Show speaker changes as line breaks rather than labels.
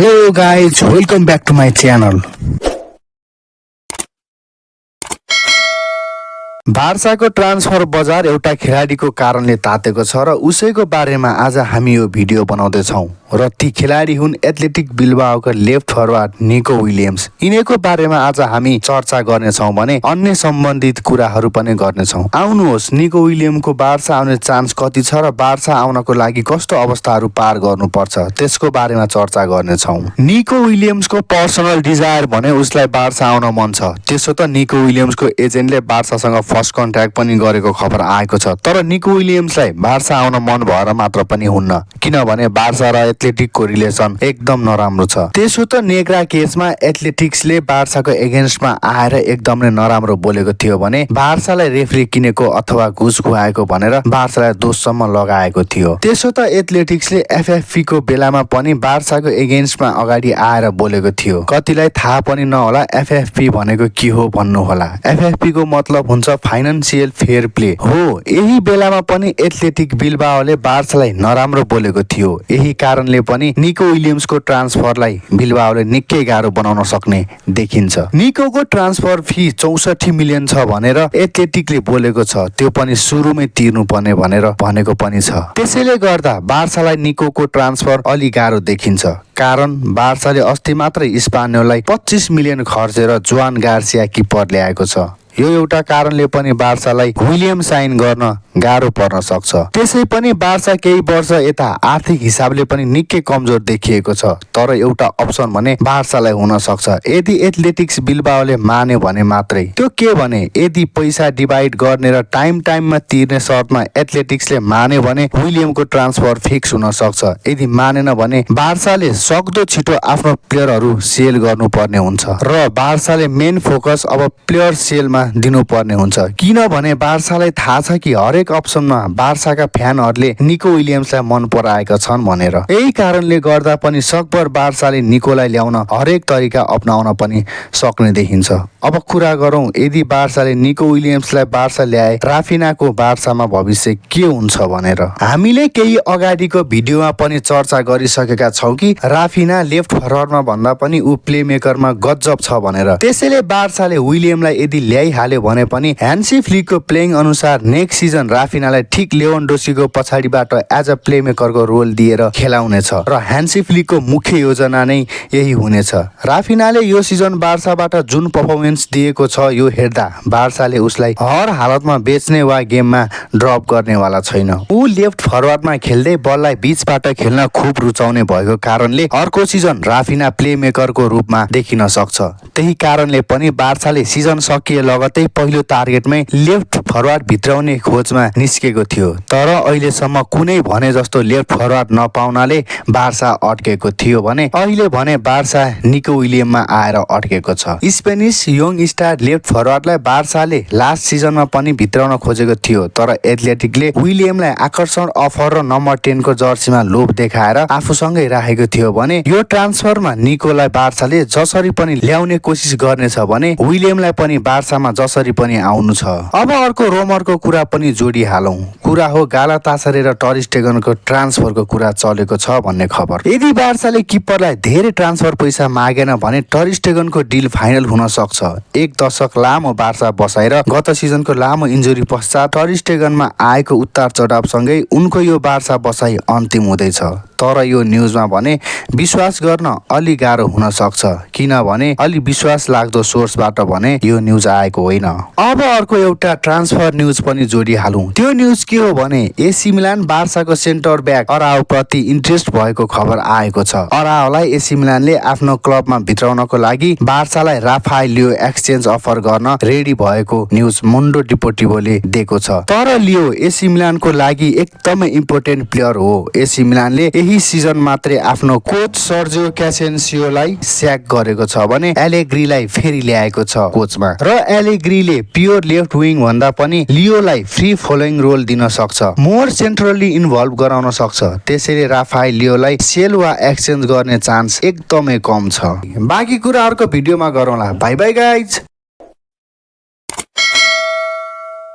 Hello guys, welcome back to my channel. बार्साको transfer बजार एउटा खेलाडीको कारणले तातेको छ र उसैको बारेमा आज हामी यो भिडियो बनाउँदै छौं र ती खेलाडी हुन् एथलेटिक बिल्बाओका लेफ्ट फरवार्ड निको विलियम्स। यिनीको बारेमा आज हामी चर्चा गर्ने छौं भने अन्य सम्बन्धित कुराहरू पनि गर्ने छौं। आउनुहोस् निको विलियमको बार्सा आउने चान्स कति छ र बार्सा आउनको लागि कस्तो अवस्थाहरू पार गर्नुपर्छ त्यसको बारेमा चर्चा गर्ने छौं। निको विलियम्सको पर्सनल डिजायर भने उसलाई बार्सा आउन मन छ। त्यसो त निको विलियम्सको एजेन्टले बार्सासँग फर्स्ट कन्ट्र्याक्ट पनि गरेको खबर आएको छ। तर निको विलियम्सलाई बार्सा आउन मन भएर मात्र पनि हुन्न, किनभने बार्सा र एथलेटिकको रिलेसन एकदम नराम्रो छ। त्यसो त नेग्रा केसमा एथलेटिक्सले बार्साको एगेन्स्टमा आएर एकदम नै नराम्रो बोलेको थियो भने बार्सालाई रेफ्री किनेको अथवा घुस खुवाएको भनेर बार्सालाई दोषसम्म लगाएको थियो। त्यसो त एथलेटिक्सले एफएफपी को बेलामा पनि बार्साको एगेन्स्टमा अगाडि आएर बोलेको थियो। कतिलाई थाहा पनि नहोला एफएफपी भनेको के हो भन्नु होला। एफएफपी को मतलब हुन्छ फाइनान्सियल फेयर प्ले हो। यही बेलामा पनि एथलेटिक बिल्बाओले बार्सालाई नराम्रो बोलेको थियो। यही कारणले पनि निको विलियम्सको ट्रान्सफरलाई बिल्बाओले निकै गाह्रो बनाउन सक्ने देखिन्छ। निकोको ट्रान्सफर फी 64 मिलियन छ भनेर एथलेटिकले बोलेको छ, त्यो पनि सुरुमै तिर्नु पर्ने भनेर भनेको पनि छ। त्यसैले गर्दा बार्सालाई निकोको ट्रान्सफर अलि गाह्रो देखिन्छ, कारण बार्साले अस्ति मात्रै स्पानियोललाई 25 मिलियन खर्चेर जुआन गार्सिया किपर ल्याएको छ। यो एउटा कारणले पनि बार्सालाई विलियम साइन गर्न गाह्रो पर्न सक्छ। त्यसै पनि बार्सा केही वर्ष यता आर्थिक हिसाबले पनि निकै कमजोर देखिएको छ। तर एउटा अप्सन भने बार्सालाई हुन सक्छ यदि एथलेटिक्स बिल्बाओले माने भने मात्रै। त्यो के भने यदि पैसा डिभाइड गर्ने र टाइममा तिर्ने शर्तमा एथलेटिक्सले माने भने विलियमको ट्रान्सफर फिक्स हुन सक्छ। यदि मानेन भने बार्साले सक्दो छिटो आफ्नो प्लेयरहरू सेल गर्नुपर्ने हुन्छ र बार्साले मेन फोकस अब प्लेयर सेलमा दिनुपर्ने हुन्छ, किनभने बार्सालाई थाहा छ कि हरेक अप्सनमा बार्साका फ्यानहरूले निको विलियम्सलाई मन पराएका छन् भनेर। यही कारणले गर्दा पनि सकभर बार्साले निकोलाई ल्याउन हरेक तरिका अपनाउन पनि सक्ने देखिन्छ। अब कुरा गरौं यदि बार्साले निको विलियम्सलाई बार्सा ल्याए राफिनाको बार्सामा भविष्य के हुन्छ भनेर। हामीले केही अगाडिको भिडियोमा पनि चर्चा गरिसकेका छौं कि राफिना लेफ्ट फरवार्डमा भन्दा पनि ऊ प्लेमेकरमा गजब छ भनेर। त्यसैले बार्साले विलियमलाई यदि ल्याइहाल्यो भने पनि ह्यान्सी फ्लिकको प्लेइङ अनुसार नेक्स्ट सिजन राफिनालाई ठिक लेवान्डोस्कीको पछाडिबाट एज अ प्लेमेकरको रोल दिएर खेलाउनेछ र ह्यान्सी फ्लिकको मुख्य योजना नै यही हुनेछ। राफिनाले यो सिजन बार्साबाट जुन पर्फर्मेन्स दिएको छ यो हेर्दा बार्साले उसलाई हर हालतमा बेच्ने वा गेममा ड्रप गर्नेवाला छैन। ऊ लेफ्ट फरवार्डमा खेल्दै बललाई बीचबाट खेल्न खुब रुचाउने भएको कारणले अर्को सिजन राफिना प्लेमेकरको रूपमा देखिन सक्छ। त्यही कारणले पनि बार्साले सिजन सकिए लगतै पहिलो टार्गेटमै लेफ्ट फरवार्ड भित्राउने खोजमा निस्केको थियो। तर अहिलेसम्म कुनै भने जस्तो लेफ्ट फरवार्ड नपाउनाले बार्सा अड्केको थियो भने अहिले भने बार्सा निको विलियममा आएर अड्केको छ। स्पेनिस यङ स्टार लेफ्ट फरवार्डलाई बार्साले लास्ट सिजनमा पनि भित्राउन खोजेको थियो, तर एथलेटिकले विलियमलाई आकर्षण अफर र नम्बर 10 को जर्सीमा लोभ देखाएर आफूसँगै राखेको थियो भने यो ट्रान्सफरमा निकोलाई बार्साले जसरी पनि ल्याउने कोसिस गर्नेछ भने विलियमलाई पनि बार्सामा जसरी पनि आउनु छ। अब अर्को रोमरको कुरा पनि जोडिहालौं। कुरा हो गालातासरे र टर स्टेगनको ट्रान्सफरको कुरा चलेको छ भन्ने खबर। यदि बार्साले किपरलाई धेरै ट्रान्सफर पैसा मागेन भने टर स्टेगनको डिल फाइनल हुन सक्छ। एक दशक लामो बार्सा बसाएर गत सिजनको लामो इन्जुरी पश्चात टर स्टेगनमा आएको उतार चढावसँगै उनको यो बार्सा बसाई अन्तिम हुँदैछ। तर यो न्युजमा भने विश्वास गर्न अलि गाह्रो हुन सक्छ, किनभने अलि विश्वास लाग्दो सोर्सबाट भने यो न्युज आएको होइन। अब अर्को एउटा ट्रान्सफर न्युज पनि जोडिहालौं। त्यो न्युज के हो भने एसी मिलान बार्साको सेन्टर ब्याक अराओ प्रति इन्ट्रेस्ट भएको खबर आएको छ। अराओलाई एसी मिलानले आफ्नो क्लबमा भित्राउनको लागि बार्सालाई राफाएल लियो एक्सचेन्ज अफर गर्न रेडी भएको न्युज मुन्डो डिपोर्टिभोले दिएको छ। तर लियो एसी मिलानको लागि एकदमै इम्पोर्टेन्ट प्लेयर हो। एसी मिलानले यही सिजन मात्रै आफ्नो कोच सर्जियो क्यासेन्सियोलाई स्याक गरेको छ भने एलेग्रीलाई फेरि ल्याएको छ कोचमा र एलेग्रीले प्योर लेफ्ट विङ भन्दा पनि लियोलाई फ्री फलोइङ रोल दिन सक्छ, मोर सेन्ट्रली इन्भल्भ गराउन सक्छ। त्यसैले राफाएल लियोलाई सेल वा एक्सचेन्ज गर्ने चान्स एकदमै कम छ। बाँकी कुरा अर्को भिडियोमा गरौँला। Bye bye guys.